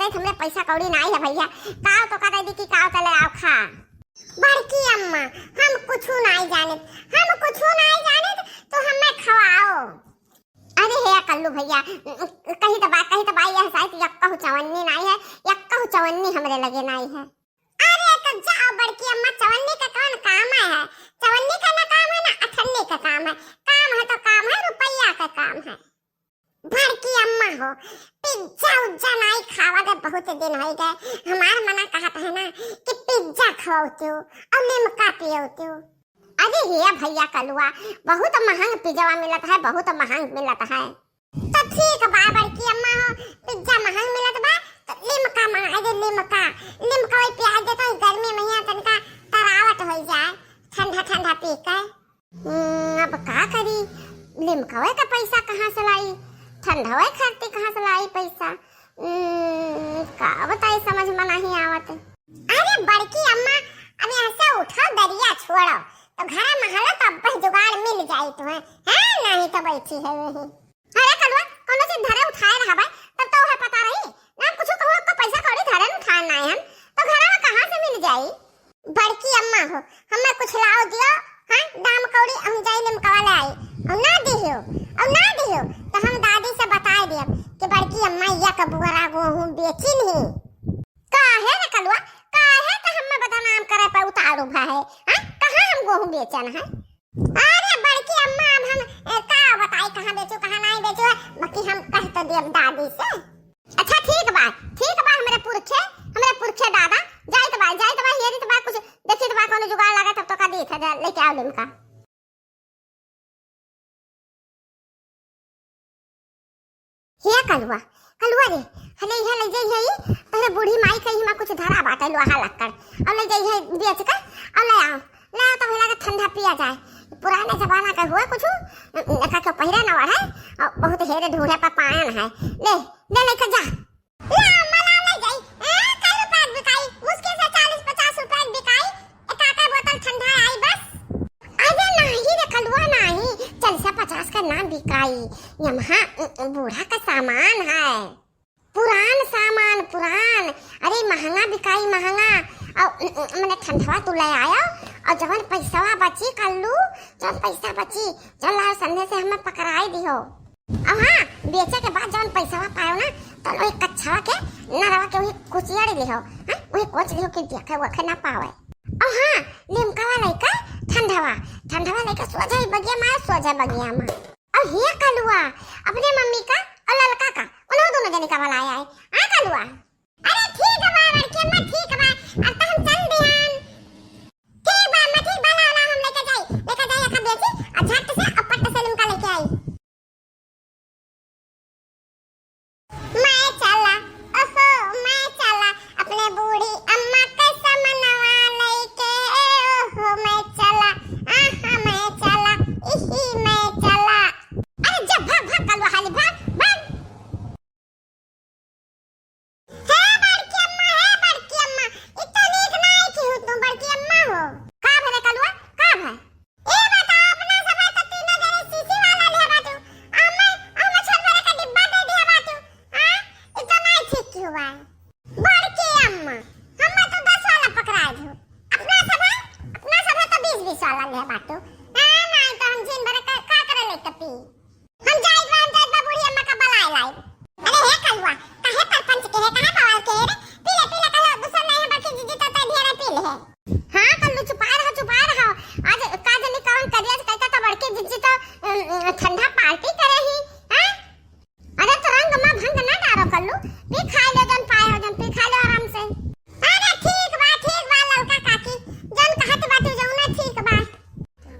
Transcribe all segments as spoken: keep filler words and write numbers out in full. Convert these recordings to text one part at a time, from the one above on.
हमरे पैसा कौड़ी नाई है भइया, काव तोका दे दी कि काव तले आव खा। बड़की अम्मा, हम कुछू नाई जानित, हम कुछू नाई जानित, तू हमें खवाओ। अरे हे कल्लू भइया, कही त बा, कही त बा, यह साइत यक्कहु चवन्नी नाई है, यक्कहु चवन्नी हमरे लगे नाई है। अरे तो जाओ बड़की अम्मा, चवन्नी का कौन काम है? चवन्नी का ना काम है ना अठन्नी का काम है, काम है तो काम है, रुपया का काम है। बड़की अम्मा हो, पिज्जा उज्जा नाई खावा के बहुत दिन होइ गए। हमार मना कहत है ना कि पिज्जा खवाओ तू और लिमका पियो तू। अरे हे भइया कलुआ, बहुत महंग पिज्जवा मिलत है, बहुत महंग मिलत है। तो ठीक बा बड़की अम्मा हो, पिज्जा महंग मिलत बा, तो लिमका मंगाई दे, लिमका। लिमका वही पियाई दे तो गर्मी में यहाँ तनका तरावट होइ जाए, ठंडा ठंडा पी के। हम्म, अब का करी, लिमकवे का पैसा कहाँ से लाई, ठंडवे खातिर कहाँ से लाई पैसा? हम्म, का बताई, समझ में नहीं आवत। अरे बड़की अम्मा, अब यहाँ से उठो, दरिया छोड़ो, तो घरा महला तो अब जुगाड़ मिल जाई तुम्हें, हैं? नहीं तो बैठी है वही। अरे कलुआ, कोनो चीज धरे उठाए रहबे, तब तो उहे पता रही। ना कुछ कहूँ, आपका पैसा कौड़ी धरे न उठाए ना हम, तो घरा में कहाँ से मिल जाई? बड़की अम्मा हो, हमें कुछ लाओ दियो, हाँ, दाम कौड़ी हम जाई लिमकवा ले आई। और ना दियो, और ना दियो, तो हम दादी से बताए दियो कि बड़की अम्मा या का बुआरा गोहूँ बेची नहीं। काहे रे कलुआ, काहे का हमें बदनाम करे पे उतारू भा है, हाँ? कहाँ हम गोहूँ बेचन है? अरे बड़की अम्मा, अब हम, ए, का बताई, कहाँ बेचू, कहाँ नाई बेचू है, बाकी हम कह तो देब दादी से। अच्छा ठीक बा, ठीक बा, हमरे पुरखे, हमरे पुरखे दादा, जाइत बा, जाइत बा, हेरित बा, कुछ देखित बा, कोनो जुगाड़ लागे तब तो का दीत है, जा, लेके आओ लिमका। हे कलुआ, कलुआ रे, हले इहे ले जाई है, तोहरे बूढ़ी माई कहीं में कुछ धरा बाटे, लोहा लक्कड़, और ले जाई है बेच के, और ले आओ, ले आओ, तो भैया के ठंडा पिया जाए। पुराने जमाना का हुआ कुछ, एका के पहिरे न ओढ़े, और बहुत हेरे ढूंढे पर पायन है। ले, ले लेके जा। ला, मला ले जाई। ए, कै रुपया के बिकाई? मुश्किल से चालीस पचास रुपया के बिकाई। एक आधा बोतल ठंडा आई बस। अरे नाही रे कलुआ नाही, चालीस पचास का ना बिकाई। यमहा, उ, उ, बूढ़ा का सामान है। पुरान सामान, पुरान। अरे महंगा बिकाई, महंगा। और, उ, उ, मने ठंडवा तू ले आयो। और जवन पैसवा बची कल्लू, जवन पैसा बची, जवन लाओ संधे से हमें पकड़ाई दियो। अब हाँ, बेचे के बाद जवन पैसवा पायो ना, तो वही कच्छवा के नरवा के वही कुचियाड़ी लिहो, हाँ, वही कोच लिहो कि देखे वखे ना पावे। अब हाँ, लिमकावा लइका ठंडवा, ठंडवा लइका सोझा ही बगिया में, सोझा बगिया में। अब हे कलुआ, अपने मम्मी का और ललका का, उन्हों दोनों जने का बुलाया है, हाँ कलुआ। अरे ठीक बा बड़की अम्मा, ठीक बा, अब तो हम चल दिहन। ठीक बा अम्मा, ठीक बा, ला, ला, हम लेके जाई, लेके जाई, एका बेची, आ झट से, आ पट से लिमका लेके आई। मैं चला, ओहो, मैं चला, अपने बूढ़ी अम्मा के समनवा लेके, ओहो, मैं चला, आहा, मैं चला, इही, मैं चला। अरे जा, भाग, भाग, कलुआ हाली, भाग, भाग। हे बड़की अम्मा, हे बड़की अम्मा, ई तो नीक नाई किहू तू बड़की अम्मा हो। का भले कलुआ, का भले? ए बताओ, अपना सब है तो तीनों जने शीशी वाला ले बाटू। हमें, हमें छोट वाला का डिब्बा दे दिया बाटू। हाँ? ई तो नाई ठीक किहू बा। बड़की अम्मा, हमें तो दस वाला पकड़ा दो। अपना सब है, अपना सब है तो बीस बीस वाला ले बाटू। हाँ, नाई तो हम जिन भर का, का करे ले कपी। हम जाइत बा, हम जाइत बा, बूढ़ी अम्मा का बलाए लाई। अरे हे कलुआ, काहे परपंच के है, काहे बवाल के है रे? पी ले, पी ले, कलुआ, दूसर नहीं है, बड़की जीजी तो तय ढेर पी ले है। हाँ, कल्लू, चुपाए रहो, चुपाए रहो। आज का जनी कवन करिया से कहता तो बड़की जीजी तो, अम, अम, ठंडा पार्टी करे ही, हाँ? अरे तो रंग में भंग ना डारो कल्लू, पी खा ले जन पाए हो जन, पी खा ले आराम से। अरे ठीक बा, ठीक बा, ललका काकी, जन कहत बाटी जौना ठीक बा।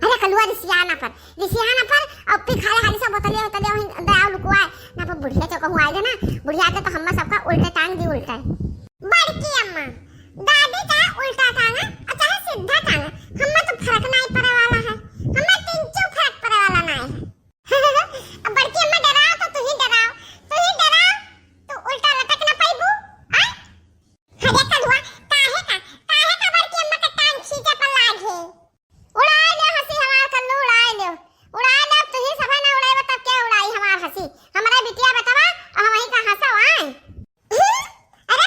अरे कलुआ रिसिया ना पर, रिसिया ना पर, अब पी खाए हाली से बोतलिया उतलिया वहीं दयाव लुकुआ है। ना पर बुढ़िया जो कहूँ आए ना, बुढ़िया के तो हम्मा सबका उल्टे टांग दी उल्टे। बड़की अम्मा, दादी चाहे उल्टा टांगा, और चाहे सीधा टांगा, हम्मा तो फर्क नहीं पड़े वाला है, हम्मा तिनचो फर्क पड़े वाला नहीं है। अब बड़की अम्मा डराओ तो तू ही डराओ, तू ही डराओ, तू उल्टा लटक ना पाइबू, आय? अरे कलुआ, काहे का, काहे का बड़की अम्मा के टांग खींचे पर लागे? उड़ाए ले हंसी हमार कल्लू, उड़ाए ले, उड़ाए ले, अब तुही सभे ना उड़ाए तब के उड़ाई हमार हंसी? हमरा बिटिया बतावा, और हम वहीं का हंसो आए। अरे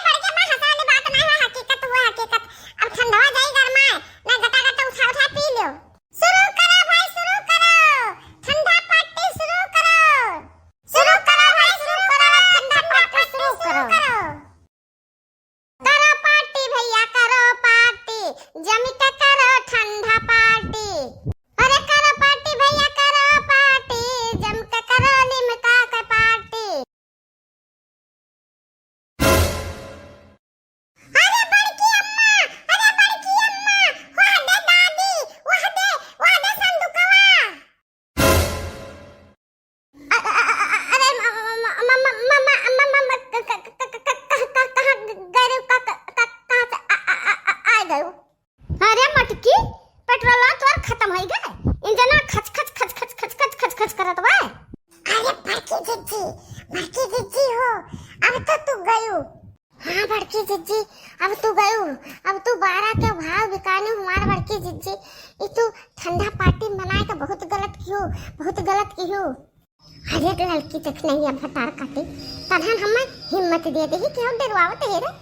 बड़की जिज्जी, अब तू गयू, अब तू बारह के भाव बिकानू हमार बड़की जिज्जी। ई तू ठंडा पार्टी मनाए के बहुत गलत किहू, बहुत गलत किहू। अरे ललकी देख नहीं अब भतार काटी, तधन हम हिम्मत दे दही कि हम डरवावत है रे।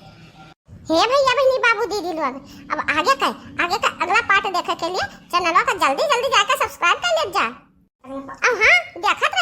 हे भैया बहनी बाबू दीदी लोग, अब आगे का, आगे का अगला पार्ट देखे के लिए चैनलवा का जल्दी जल्दी जाके सब्सक्राइब कर लेत जा। अब हाँ, देखत